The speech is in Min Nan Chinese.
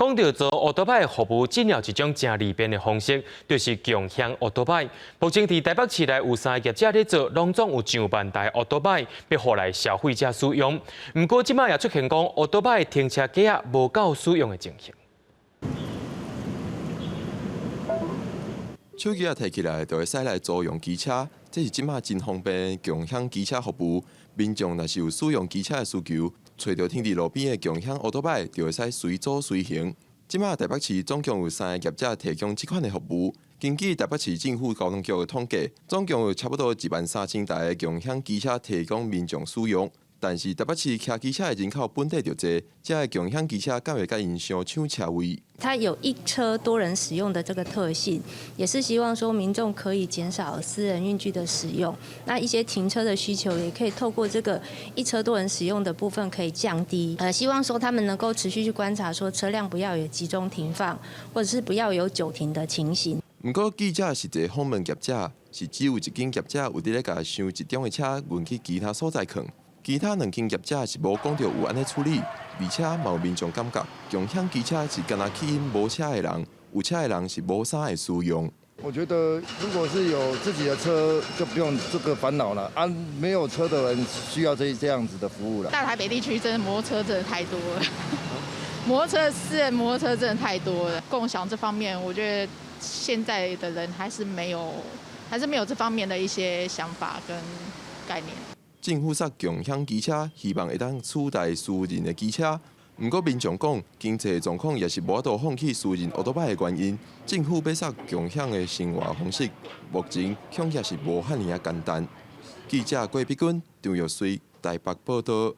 講到租歐多擺服務，進入一種誠利便的方式，就是共享歐多擺。目前佇台北市內有三個業者咧做，攏總有上萬台歐多擺，欲予來消費者使用。毋過這擺也出現講歐多擺停車格仔無夠使用的情形。手機仔提起來就會使來租用機車，這是這馬真方便的共享機車服務。民眾若是有使用機車的需求，揣著停佇路邊的共享歐多擺，就會使隨租隨行。這馬台北市總共有三个業者提供這款的服務。根據台北市政府交通局的統計，總共有差不多1萬3千台的共享機車提供民眾使用。但是台北市騎機車的人口本底就濟，這个共享機車敢會佮𪜶相搶車位？它有一車多人使用的這個特性，也是希望說民眾可以減少私人運具的使用。那一些停車的需求也可以透過這個一車多人使用的部分可以降低。希望說他們能夠持續去觀察，說車輛不要有集中停放，或者是不要有久停的情形。毋過記者實際訪問業者，是只有一間業者有佇咧共收集中的車運去其他所在囥。其他兩間業者是無講著有按呢處理，而且嘛有民眾感覺，共享機車是干焦吸引無車的人，有車的人是無啥會使用。我覺得如果是有自己的車，就不用這個煩惱了。啊，沒有車的人需要這樣子的服務了。大台北地區真的摩托車真的太多了，摩托車私人摩托車真的太多了。共享這方面，我覺得現在的人還是沒有這方面的一些想法跟概念。政府殺共享機車，希望會當取代私人的機車。毋過民眾講，經濟狀況也是無法度放棄私人歐多擺的原因。政府欲殺共享的生活方式，目前恐也是無遐爾仔簡單。記者郭碧君、張玉水台北報道。